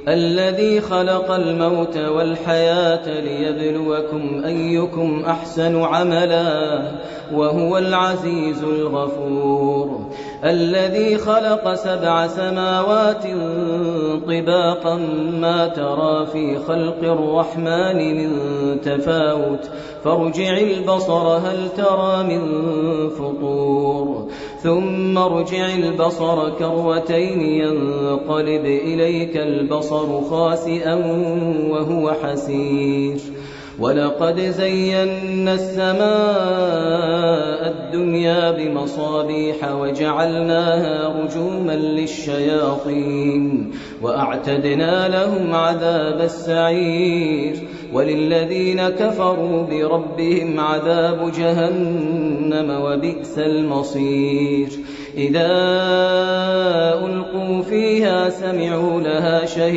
الذي خلق الموت والحياة ليبلوكم أيكم أحسن عملا وهو العزيز الغفور. الذي خلق 7 سماوات طباقا ما ترى في خلق الرحمن من تفاوت فارجع البصر هل ترى من فطور ثم ارجع البصر كرتين ينقلب إليك البصر خاسئا وهو حسير. ولقد زينا السماء الدنيا بمصابيح وجعلناها رجوما للشياطين وأعتدنا لهم عذاب السعير. وللذين كفروا بربهم عذاب جهنم وبئس المصير. إذا ألقوا فيها سمعوا لها شهيدا